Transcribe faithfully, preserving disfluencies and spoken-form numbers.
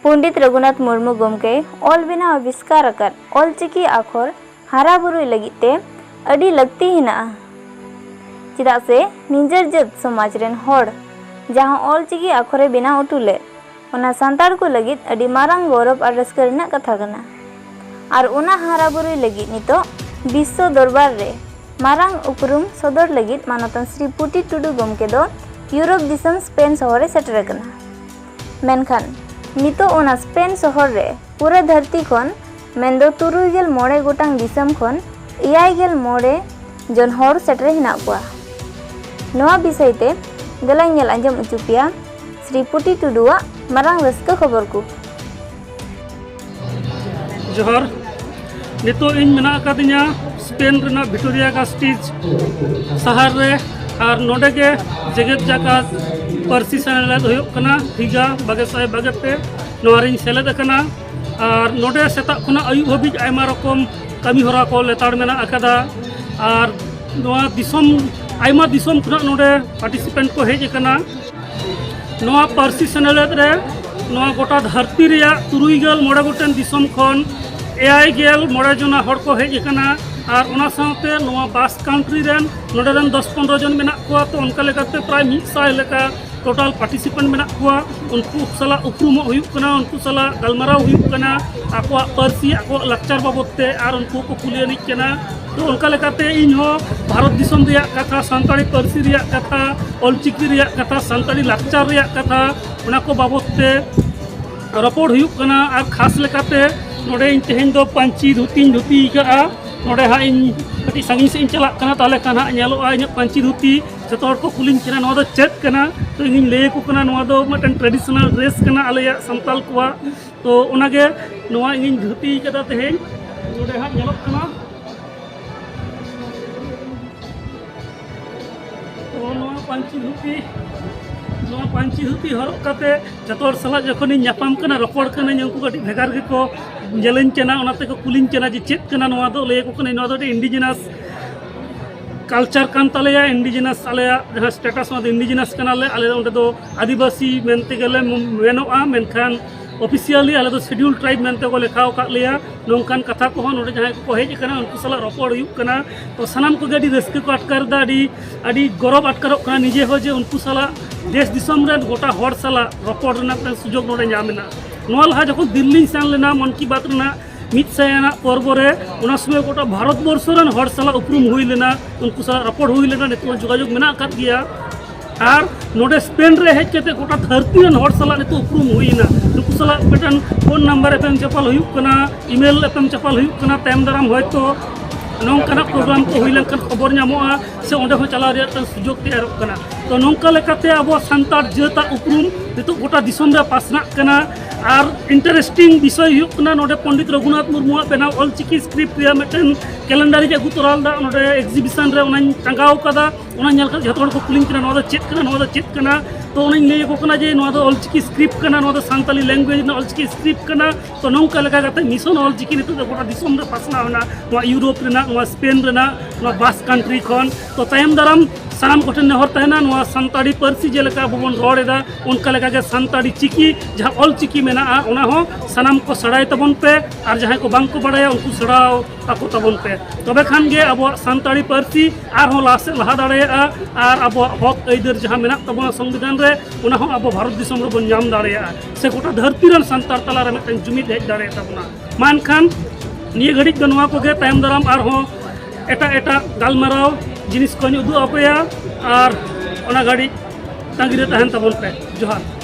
ᱯᱚᱱᱰᱤᱛ ᱨᱚᱜᱷᱩᱱᱟᱛᱷ ᱢᱩᱨᱢᱩ ᱜᱚᱢᱠᱮ ᱚᱞ ᱵᱮᱱᱟᱣ ᱟᱵᱤᱥᱠᱟᱨ ᱟᱠᱟᱫ ᱚᱞᱪᱤᱠᱤ ᱟᱠᱷᱚᱨ ᱦᱟᱨᱟ ᱵᱩᱨᱩᱭ ᱞᱟᱹᱜᱤᱫ ᱛᱮ ᱟᱹᱰᱤ ᱞᱟᱹᱠᱛᱤ ᱦᱮᱱᱟᱜᱼᱟ᱾ ᱪᱮᱫᱟᱜ ᱥᱮ ᱱᱤᱡᱮᱨ ᱡᱟᱹᱛ ᱥᱚᱢᱟᱡᱽ ᱨᱮᱱ ᱦᱚᱲ ᱡᱟᱦᱟᱸ ᱚᱞᱪᱤᱠᱤ ᱟᱠᱷᱚᱨᱮ ᱵᱮᱱᱟᱣ ᱦᱚᱴᱚ ᱞᱮᱫ, ᱚᱱᱟ ᱥᱟᱱᱛᱟᱲ ᱠᱚ ᱞᱟᱹᱜᱤᱫ ᱟᱹᱰᱤ ᱢᱟᱨᱟᱝ ᱜᱚᱨᱚᱵᱽ ᱟᱨ ᱨᱟᱹᱥᱠᱟᱹ ᱨᱮᱱᱟᱜ ᱠᱟᱛᱷᱟ ᱠᱟᱱᱟ᱾ ᱟᱨ ᱚᱱᱟ ᱦᱟᱨᱟ ᱵᱩᱨᱩᱭ ᱞᱟᱹᱜᱤᱫ ᱱᱤᱛᱚᱜ ᱵᱤᱥᱥᱚ ᱫᱚᱨᱵᱟᱨ ᱨᱮ ᱢᱟᱨᱟᱝ ᱩᱯᱨᱩᱢ ᱥᱚᱫᱚᱨ ᱞᱟᱹᱜᱤᱫ ᱢᱟᱱᱚᱛᱟᱱ ᱥᱨᱤ ᱯᱩᱴᱤ ᱴᱩᱰᱩ ᱜᱚᱢᱠᱮ ᱫᱚ ᱤᱭᱩᱨᱳᱯ ᱫᱤᱥᱚᱢ ᱥᱯᱮᱱ ᱥᱚᱦᱚᱨ ᱮ ᱥᱮᱴᱮᱨ ᱟᱠᱟᱱᱟ᱾ ᱢᱮᱱᱠᱷᱟᱱ ᱱᱤᱛᱚᱜ ᱚᱱᱟ ᱥᱯᱮᱱ ᱥᱚᱦᱚᱨ ᱨᱮ ᱯᱩᱨᱟᱹ ᱫᱷᱟᱹᱨᱛᱤ ᱠᱷᱚᱱ, ᱢᱮᱱᱫᱚ ᱛᱩᱨᱩᱭ ᱜᱮᱞ ᱢᱚᱬᱮ ᱜᱚᱴᱟᱝ ᱫᱤᱥᱚᱢ ᱠᱷᱚᱱ ᱮᱭᱟᱭ ᱜᱮᱞ ᱢᱚᱬᱮ ᱡᱚᱱ ᱦᱚᱲ ᱥᱮᱴᱮᱨ ᱦᱮᱱᱟᱜ ᱠᱚᱣᱟ᱾ ᱱᱚᱣᱟ ᱵᱤᱥᱚᱭ ᱛᱮ ᱫᱮᱞᱟᱧ ᱧᱮᱞ ᱟᱸᱡᱚᱢ ᱦᱚᱪᱚ ᱯᱮᱭᱟ ᱥᱨᱤ ᱯᱩᱴᱤ ᱴᱩᱰᱩᱣᱟᱜ ᱢᱟᱨᱟᱝ ᱨᱟᱹᱥᱠᱟᱹ ᱠᱷᱚᱵᱚᱨ ᱠᱚ᱾ ᱡᱚᱦᱟᱨ᱾ ᱱᱤᱛᱚᱜ ᱤᱧ ᱢᱮᱱᱟᱜ ᱟᱠᱟᱫᱤᱧᱟ ᱥᱯᱮᱱ ᱨᱮᱱᱟᱜ ᱵᱷᱤᱴᱳᱨᱤᱭᱟ ᱜᱟᱥᱴᱤᱡᱽ ᱥᱟᱦᱟᱨ ᱨᱮ, ᱟᱨ ᱱᱚᱰᱮ ᱜᱮ ᱡᱮᱜᱮᱛ ᱡᱟᱠᱟᱛ ᱯᱟᱹᱨᱥᱤ ᱥᱮᱱᱮᱞᱮᱫ ᱦᱩᱭᱩᱜ ᱠᱟᱱᱟ ᱯᱷᱤᱜᱟ ᱵᱟᱜᱮ ᱥᱟᱭ ᱵᱟᱜᱮ ᱯᱮ᱾ ᱱᱚᱣᱟ ᱨᱤᱧ ᱥᱮᱞᱮᱫ ᱟᱠᱟᱱᱟ᱾ ᱟᱨ ᱱᱚᱰᱮ ᱥᱮᱛᱟᱜ ᱠᱷᱚᱱᱟᱜ ᱟᱹᱭᱩᱵ ᱦᱟᱹᱵᱤᱡ ᱟᱭᱢᱟ ᱨᱚᱠᱚᱢ ᱠᱟᱹᱢᱤ ᱦᱚᱨᱟ ᱠᱚ ᱞᱮᱛᱟᱲ ᱢᱮᱱᱟᱜ ᱟᱠᱟᱫᱟ᱾ ᱟᱨ ᱱᱚᱣᱟ ᱫᱤᱥᱚᱢ, ᱟᱭᱢᱟ ᱫᱤᱥᱚᱢ ᱠᱷᱚᱱᱟᱜ ᱱᱚᱰᱮ ᱯᱟᱨᱴᱤᱥᱤᱯᱮᱱᱴ ᱠᱚ ᱦᱮᱡ ᱟᱠᱟᱱᱟ᱾ ᱱᱚᱣᱟ ᱯᱟᱹᱨᱥᱤ ᱥᱮᱱᱮᱞᱮᱫ ᱨᱮ ᱱᱚᱣᱟ ᱜᱚᱴᱟ ᱫᱷᱟᱹᱨᱛᱤ ᱨᱮᱭᱟᱜ ᱛᱩᱨᱩᱭ ᱜᱮᱞ ᱢᱚᱬᱮ ᱜᱚᱴᱮᱱ ᱫᱤᱥᱚᱢ ᱠᱷᱚᱱ ᱮᱭᱟᱭ ᱜᱮᱞ ᱢᱚᱬᱮ ᱡᱚᱱᱟ ᱦᱚᱲ ᱠᱚ ᱦᱮᱡ ᱟᱠᱟᱱᱟ᱾ ᱟᱨ ᱚᱱᱟ ᱥᱟᱶᱛᱮ ᱱᱚᱣᱟ ᱵᱟᱥ ᱠᱟᱱᱴᱨᱤ ᱨᱮᱱ ᱱᱚᱰᱮ ᱨᱮᱱ ᱫᱚᱥ ᱯᱚᱱᱨᱚ ᱡᱚᱱ ᱢᱮᱱᱟᱜ ᱠᱚᱣᱟ᱾ ᱛᱚ, ᱚᱱᱠᱟ ᱞᱮᱠᱟᱛᱮ ᱯᱨᱟᱭ ᱢᱤᱫ ᱥᱟᱭ ᱞᱮᱠᱟ ᱴᱳᱴᱟᱞ ᱯᱟᱨᱴᱤᱥᱤᱯᱮᱱᱴ ᱢᱮᱱᱟᱜ ᱠᱚᱣᱟ᱾ ᱩᱱᱠᱩ ᱥᱟᱞᱟᱜ ᱩᱯᱨᱩᱢᱚᱜ ᱦᱩᱭᱩᱜ ᱠᱟᱱᱟ, ᱩᱱᱠᱩ ᱥᱟᱞᱟᱜ ᱜᱟᱞᱢᱟᱨᱟᱣ ᱦᱩᱭᱩᱜ ᱠᱟᱱᱟ ᱟᱠᱚᱣᱟᱜ ᱯᱟᱹᱨᱥᱤ, ᱟᱠᱚᱣᱟᱜ ᱞᱟᱠᱪᱟᱨ ᱵᱟᱵᱚᱫ ᱛᱮ, ᱟᱨ ᱩᱱᱠᱩ ᱠᱚ ᱠᱩᱞᱤ ᱟᱹᱱᱤᱡ ᱠᱟᱱᱟ᱾ ᱛᱚ, ᱚᱱᱠᱟ ᱞᱮᱠᱟᱛᱮ ᱤᱧ ᱦᱚᱸ ᱵᱷᱟᱨᱚᱛ ᱫᱤᱥᱚᱢ ᱨᱮᱭᱟᱜ ᱠᱟᱛᱷᱟ, ᱥᱟᱱᱛᱟᱲᱤ ᱯᱟᱹᱨᱥᱤ ᱨᱮᱭᱟᱜ ᱠᱟᱛᱷᱟ, ᱚᱞᱪᱤᱠᱤ ᱨᱮᱭᱟᱜ ᱠᱟᱛᱷᱟ, ᱥᱟᱱᱛᱟᱲᱤ ᱞᱟᱠᱪᱟᱨ ᱨᱮᱭᱟᱜ ᱠᱟᱛᱷᱟ, ᱚᱱᱟ ᱠᱚ ᱵᱟᱵᱚᱫ ᱛᱮ ᱨᱚᱯᱚᱲ ᱦᱩᱭᱩᱜ ᱠᱟᱱᱟ᱾ ᱟᱨ ᱠᱷᱟᱥ ᱞᱮᱠᱟᱛᱮ ᱱᱚᱰᱮ ᱤᱧ ᱛᱮᱦᱮᱧ ᱫᱚ ᱯᱟᱹᱧᱪᱤ ᱫᱷᱩᱛᱤᱧ ᱫᱷᱩᱛᱤ ᱟᱠᱟᱫᱼᱟ᱾ ᱱᱚᱰᱮ ᱦᱟᱸᱜ ᱤᱧ ᱠᱟᱹᱴᱤᱡ ᱥᱟᱺᱜᱤᱧ ᱥᱮᱫ ᱤᱧ ᱪᱟᱞᱟᱜ ᱠᱟᱱᱟ, ᱛᱟᱦᱚᱞᱮ ᱠᱷᱟᱱ ᱦᱟᱸᱜ ᱧᱮᱞᱚᱜᱼᱟ ᱤᱧᱟᱹᱜ ᱯᱟᱹᱧᱪᱤ ᱫᱷᱩᱛᱤ᱾ ᱡᱚᱛᱚ ᱦᱚᱲ ᱠᱚ ᱠᱩᱞᱤᱧ ᱠᱟᱱᱟ, "ᱱᱚᱣᱟ ᱫᱚ ᱪᱮᱫ ᱠᱟᱱᱟ?" ᱛᱚ, ᱤᱧᱤᱧ ᱞᱟᱹᱭ ᱟᱠᱚ ᱠᱟᱱᱟ, "ᱱᱚᱣᱟ ᱫᱚ ᱢᱤᱫᱴᱮᱱ ᱴᱨᱮᱰᱤᱥᱚᱱᱟᱞ ᱰᱨᱮᱥ ᱠᱟᱱᱟ ᱟᱞᱮᱭᱟᱜ ᱥᱟᱱᱛᱟᱞ ᱠᱚᱣᱟᱜ᱾" ᱛᱚ, ᱚᱱᱟᱜᱮ ᱱᱚᱣᱟ ᱤᱧᱤᱧ ᱫᱷᱩᱛᱤ ᱠᱟᱫᱟ ᱛᱮᱦᱮᱧ, ᱱᱚᱰᱮ ᱦᱟᱸᱜ ᱧᱮᱞᱚᱜ ᱠᱟᱱᱟ᱾ ᱛᱚ, ᱱᱚᱣᱟ ᱯᱟᱹᱧᱪᱤ ᱫᱷᱩᱛᱤ, ᱱᱚᱣᱟ ᱯᱟᱹᱧᱪᱤ ᱫᱷᱩᱛᱤ ᱦᱚᱨᱚᱜ ᱠᱟᱛᱮ ᱡᱚᱛᱚ ᱦᱚᱲ ᱥᱟᱞᱟᱜ ᱡᱚᱠᱷᱚᱱᱤᱧ ᱧᱟᱯᱟᱢ ᱠᱟᱱᱟ, ᱨᱚᱯᱚᱲ ᱠᱟᱹᱱᱟᱹᱧ, ᱩᱱᱠᱩ ᱠᱟᱹᱴᱤᱡ ᱵᱷᱮᱜᱟᱨ ᱜᱮᱠᱚ ᱧᱮᱞᱟᱹᱧ ᱠᱟᱱᱟ᱾ ᱚᱱᱟ ᱛᱮᱠᱚ ᱠᱩᱞᱤᱧ ᱠᱟᱱᱟ ᱡᱮ, "ᱪᱮᱫ ᱠᱟᱱᱟ ᱱᱚᱣᱟ ᱫᱚ?" ᱞᱟᱹᱭ ᱟᱠᱚ ᱠᱟᱹᱱᱟᱹᱧ, "ᱱᱚᱣᱟ ᱫᱚ ᱟᱹᱰᱤ ᱤᱱᱰᱤᱡᱤᱱᱟᱥ ᱠᱟᱞᱪᱟᱨ ᱠᱟᱱ ᱛᱟᱞᱮᱭᱟ, ᱤᱱᱰᱤᱡᱤᱱᱟᱥ ᱟᱞᱮᱭᱟᱜ ᱡᱟᱦᱟᱸ ᱥᱴᱮᱴᱟᱥ, ᱚᱱᱟ ᱫᱚ ᱤᱱᱰᱤᱡᱤᱱᱟᱥ ᱠᱟᱱᱟᱞᱮ, ᱟᱞᱮ ᱫᱚ ᱚᱸᱰᱮ ᱫᱚ ᱟᱹᱫᱤᱵᱟᱹᱥᱤ ᱢᱮᱱᱛᱮ ᱜᱮᱞᱮ ᱢᱮᱱᱚᱜᱼᱟ, ᱢᱮᱱᱠᱷᱟᱱ ᱚᱯᱷᱤᱥᱤᱭᱟᱞᱤ ᱟᱞᱮ ᱫᱚ ᱥᱤᱰᱤᱭᱩᱞ ᱴᱨᱟᱭᱤᱵᱽ ᱢᱮᱱᱛᱮ ᱠᱚ ᱞᱮᱠᱷᱟᱣ ᱟᱠᱟᱫ ᱞᱮᱭᱟ᱾ ᱱᱚᱝᱠᱟᱱ ᱠᱟᱛᱷᱟ ᱠᱚᱦᱚᱸ ᱱᱚᱰᱮ ᱡᱟᱦᱟᱸᱭ ᱠᱚᱠᱚ ᱦᱮᱡ ᱟᱠᱟᱱᱟ, ᱩᱱᱠᱩ ᱥᱟᱞᱟᱜ ᱨᱚᱯᱚᱲ ᱦᱩᱭᱩᱜ ᱠᱟᱱᱟ᱾ ᱛᱚ ᱥᱟᱱᱟᱢ ᱠᱚᱜᱮ ᱟᱹᱰᱤ ᱨᱟᱹᱥᱠᱟᱹ ᱠᱚ ᱟᱴᱠᱟᱨ ᱮᱫᱟ, ᱟᱹᱰᱤ ᱟᱹᱰᱤ ᱜᱚᱨᱚᱵᱽ ᱟᱴᱠᱟᱨᱚᱜ ᱠᱟᱱᱟ ᱱᱤᱡᱮ ᱦᱚᱸ, ᱡᱮ ᱩᱱᱠᱩ ᱥᱟᱞᱟᱜ ᱫᱮᱥ ᱫᱤᱥᱚᱢ ᱨᱮᱱ ᱜᱚᱴᱟ ᱦᱚᱲ ᱥᱟᱞᱟᱜ ᱨᱚᱯᱚᱲ ᱨᱮᱱᱟᱜ ᱢᱤᱫᱴᱟᱝ ᱥᱩᱡᱳᱜᱽ ᱱᱚᱰᱮ ᱧᱟᱢ ᱮᱱᱟ᱾ ᱱᱚᱣᱟ ᱞᱟᱦᱟ ᱡᱚᱠᱷᱚᱱ ᱫᱤᱞᱞᱤᱧ ᱥᱮᱱ ᱞᱮᱱᱟ ᱢᱚᱱ ᱠᱤ ᱵᱟᱛ ᱨᱮᱱᱟᱜ ᱢᱤᱫ ᱥᱟᱭ ᱟᱱᱟᱜ ᱯᱚᱨᱵᱚ ᱨᱮ, ᱚᱱᱟ ᱥᱚᱢᱚᱭ ᱜᱚᱴᱟ ᱵᱷᱟᱨᱚᱛ ᱵᱚᱨᱥᱚ ᱨᱮᱱ ᱦᱚᱲ ᱥᱟᱞᱟᱜ ᱩᱯᱨᱩᱢ ᱦᱩᱭ ᱞᱮᱱᱟ, ᱩᱱᱠᱩ ᱥᱟᱞᱟᱜ ᱨᱚᱯᱚᱲ ᱦᱩᱭ ᱞᱮᱱᱟ, ᱱᱤᱛᱚᱜ ᱦᱚᱸ ᱡᱳᱜᱟᱡᱳᱜᱽ ᱢᱮᱱᱟᱜ ᱟᱠᱟᱫ ᱜᱮᱭᱟ᱾ ᱟᱨ ᱱᱚᱰᱮ ᱥᱯᱮᱱ ᱨᱮ ᱦᱮᱡ ᱠᱟᱛᱮ ᱜᱚᱴᱟ ᱫᱷᱟᱹᱨᱛᱤ ᱨᱮᱱ ᱦᱚᱲ ᱥᱟᱞᱟᱜ ᱱᱤᱛᱚᱜ ᱩᱯᱨᱩᱢ ᱦᱩᱭ ᱮᱱᱟ᱾ ᱱᱩᱠᱩ ᱥᱟᱞᱟᱜ ᱢᱤᱫᱴᱟᱝ ᱯᱷᱳᱱ ᱱᱟᱢᱵᱟᱨ ᱮᱯᱮᱢ ᱪᱟᱯᱟᱞ ᱦᱩᱭᱩᱜ ᱠᱟᱱᱟ, ᱤᱢᱮᱞ ᱮᱯᱮᱢ ᱪᱟᱯᱟᱞ ᱦᱩᱭᱩᱜ ᱠᱟᱱᱟ᱾ ᱛᱟᱭᱚᱢ ᱫᱟᱨᱟᱢ ᱦᱚᱭᱛᱳ ᱱᱚᱝᱠᱟᱱᱟᱜ ᱯᱨᱳᱜᱨᱟᱢ ᱠᱚ ᱦᱩᱭ ᱞᱮᱱᱠᱷᱟᱱ ᱠᱷᱚᱵᱚᱨ ᱧᱟᱢᱚᱜᱼᱟ, ᱥᱮ ᱚᱸᱰᱮ ᱦᱚᱸ ᱪᱟᱞᱟᱣ ᱨᱮᱭᱟᱜ ᱢᱤᱫᱴᱟᱝ ᱥᱩᱡᱳᱜᱽ ᱛᱮᱭᱟᱨᱚᱜ ᱠᱟᱱᱟ᱾ ᱛᱚ ᱱᱚᱝᱠᱟ ᱞᱮᱠᱟᱛᱮ ᱟᱵᱚ ᱥᱟᱱᱛᱟᱲ ᱡᱟᱹᱛᱟᱜ ᱩᱯᱨᱩᱢ ᱱᱤᱛᱚᱜ ᱜᱚᱴᱟ ᱫᱤᱥᱚᱢ ᱨᱮ ᱯᱟᱥᱱᱟᱜ ᱠᱟᱱᱟ᱾ ᱟᱨ ᱤᱱᱴᱟᱨᱮᱥᱴᱤᱝ ᱵᱤᱥᱚᱭ ᱦᱩᱭᱩᱜ ᱠᱟᱱᱟ, ᱱᱚᱰᱮ ᱯᱚᱱᱰᱤᱛ ᱨᱚᱜᱷᱩᱱᱟᱛᱷ ᱢᱩᱨᱢᱩᱣᱟᱜ ᱵᱮᱱᱟᱣ ᱚᱞᱪᱤᱠᱤ ᱥᱠᱨᱤᱯᱴ ᱨᱮᱭᱟᱜ ᱢᱤᱫᱴᱮᱱ ᱠᱮᱞᱮᱱᱰᱟᱨᱤᱧ ᱟᱹᱜᱩ ᱛᱚᱨᱟ ᱞᱮᱫᱟ᱾ ᱱᱚᱰᱮ ᱮᱠᱡᱤᱵᱤᱥᱚᱱ ᱨᱮ ᱚᱱᱟᱧ ᱴᱟᱸᱜᱟᱣ ᱠᱟᱫᱟ᱾ ᱚᱱᱟ ᱧᱮᱞ ᱠᱟᱛᱮ ᱡᱷᱚᱛᱚ ᱦᱚᱲ ᱠᱚ ᱠᱩᱞᱤᱧ ᱠᱟᱱᱟ, "ᱱᱚᱣᱟ ᱫᱚ ᱪᱮᱫ ᱠᱟᱱᱟ? ᱱᱚᱣᱟ ᱫᱚ ᱪᱮᱫ ᱠᱟᱱᱟ?" ᱛᱚ ᱚᱱᱟᱧ ᱞᱟᱹᱭ ᱟᱠᱚ ᱠᱟᱱᱟ ᱡᱮ ᱱᱚᱣᱟ ᱫᱚ ᱚᱞᱪᱤᱠᱤ ᱥᱠᱨᱤᱯᱴ ᱠᱟᱱᱟ, ᱱᱚᱣᱟ ᱫᱚ ᱥᱟᱱᱛᱟᱞᱤ ᱞᱮᱝᱜᱩᱭᱮᱡᱽ ᱨᱮᱱᱟᱜ ᱚᱞᱪᱤᱠᱤ ᱥᱠᱨᱤᱯᱴ ᱠᱟᱱᱟ᱾ ᱛᱚ ᱱᱚᱝᱠᱟ ᱞᱮᱠᱟ ᱠᱟᱛᱮ ᱢᱤᱥᱚᱱ ᱚᱞᱪᱤᱠᱤ ᱱᱤᱛᱚᱜ ᱫᱚ ᱜᱚᱴᱟ ᱫᱤᱥᱚᱢ ᱨᱮ ᱯᱟᱥᱱᱟᱣ ᱮᱱᱟ, ᱱᱚᱣᱟ ᱤᱭᱩᱨᱳᱯ ᱨᱮᱱᱟᱜ, ᱱᱚᱣᱟ ᱥᱯᱮᱱ ᱨᱮᱱᱟᱜ, ᱱᱚᱣᱟ ᱵᱟᱥᱠ ᱠᱟᱱᱴᱨᱤ ᱠᱷᱚᱱ᱾ ᱛᱚ ᱛᱟᱭᱚᱢ ᱫᱟᱨᱟᱢ ᱥᱟᱱᱟᱢ ᱠᱚᱴᱷᱮᱱ ᱱᱮᱦᱚᱨ ᱛᱟᱦᱮᱱᱟ, ᱱᱚᱣᱟ ᱥᱟᱱᱛᱟᱲᱤ ᱯᱟᱹᱨᱥᱤ ᱡᱮᱞᱮᱠᱟ ᱟᱵᱚ ᱵᱚᱱ ᱨᱚᱲ ᱮᱫᱟ, ᱚᱱᱠᱟ ᱞᱮᱠᱟᱜᱮ ᱥᱟᱱᱛᱟᱲᱤ ᱪᱤᱠᱤ ᱡᱟᱦᱟᱸ ᱚᱞᱪᱤᱠᱤ ᱢᱮᱱᱟᱜᱼᱟ, ᱚᱱᱟ ᱦᱚᱸ ᱥᱟᱱᱟᱢ ᱠᱚ ᱥᱮᱬᱟᱭ ᱛᱟᱵᱚᱱ ᱯᱮ᱾ ᱟᱨ ᱡᱟᱦᱟᱸᱭ ᱠᱚ ᱵᱟᱝ ᱠᱚ ᱵᱟᱲᱟᱭᱟ, ᱩᱱᱠᱩ ᱥᱮᱬᱟ ᱟᱠᱚ ᱛᱟᱵᱚᱱ ᱯᱮ᱾ ᱛᱚᱵᱮ ᱠᱷᱟᱱ ᱜᱮ ᱟᱵᱚᱣᱟᱜ ᱥᱟᱱᱛᱟᱲᱤ ᱯᱟᱹᱨᱥᱤ ᱟᱨᱦᱚᱸ ᱞᱟᱦᱟ ᱥᱮᱫ ᱞᱟᱦᱟ ᱫᱟᱲᱮᱭᱟᱜᱼᱟ᱾ ᱟᱨ ᱟᱵᱚᱣᱟᱜ ᱦᱚᱠ ᱟᱹᱭᱫᱟᱹᱨ ᱡᱟᱦᱟᱸ ᱢᱮᱱᱟᱜ ᱛᱟᱵᱚᱱᱟ ᱥᱚᱝᱵᱤᱫᱷᱟᱱ ᱨᱮ, ᱚᱱᱟ ᱦᱚᱸ ᱟᱵᱚ ᱵᱷᱟᱨᱚᱛ ᱫᱤᱥᱚᱢ ᱨᱮᱵᱚᱱ ᱧᱟᱢ ᱫᱟᱲᱮᱭᱟᱜᱼᱟ, ᱥᱮ ᱜᱚᱴᱟ ᱫᱷᱟᱹᱨᱛᱤ ᱨᱮᱱ ᱥᱟᱱᱛᱟᱲ ᱛᱟᱞᱟᱨᱮ ᱢᱤᱫᱴᱮᱱ ᱡᱩᱢᱤᱫ ᱦᱮᱡ ᱫᱟᱲᱮᱭᱟᱜ ᱛᱟᱵᱚᱱᱟ᱾ ᱢᱟ ᱮᱱᱠᱷᱟᱱ ᱱᱤᱭᱟᱹ ᱜᱷᱟᱹᱲᱤᱡ ᱫᱚ ᱱᱚᱣᱟ ᱠᱚᱜᱮ, ᱛᱟᱭᱚᱢ ᱫᱟᱨᱟᱢ ᱟᱨᱦᱚᱸ ᱮᱴᱟᱜ ᱮᱴᱟᱜ ᱜᱟᱞᱢᱟᱨᱟᱣ ᱡᱤᱱᱤᱥ ᱠᱚᱧ ᱩᱫᱩᱜ ᱟᱯᱮᱭᱟ᱾ ᱟᱨ ᱚᱱᱟ ᱜᱷᱟᱹᱲᱤᱡ ᱛᱟᱺᱜᱤ ᱨᱮ ᱛᱟᱦᱮᱱ ᱛᱟᱵᱚᱱ ᱯᱮ᱾ ᱡᱚᱦᱟᱨ᱾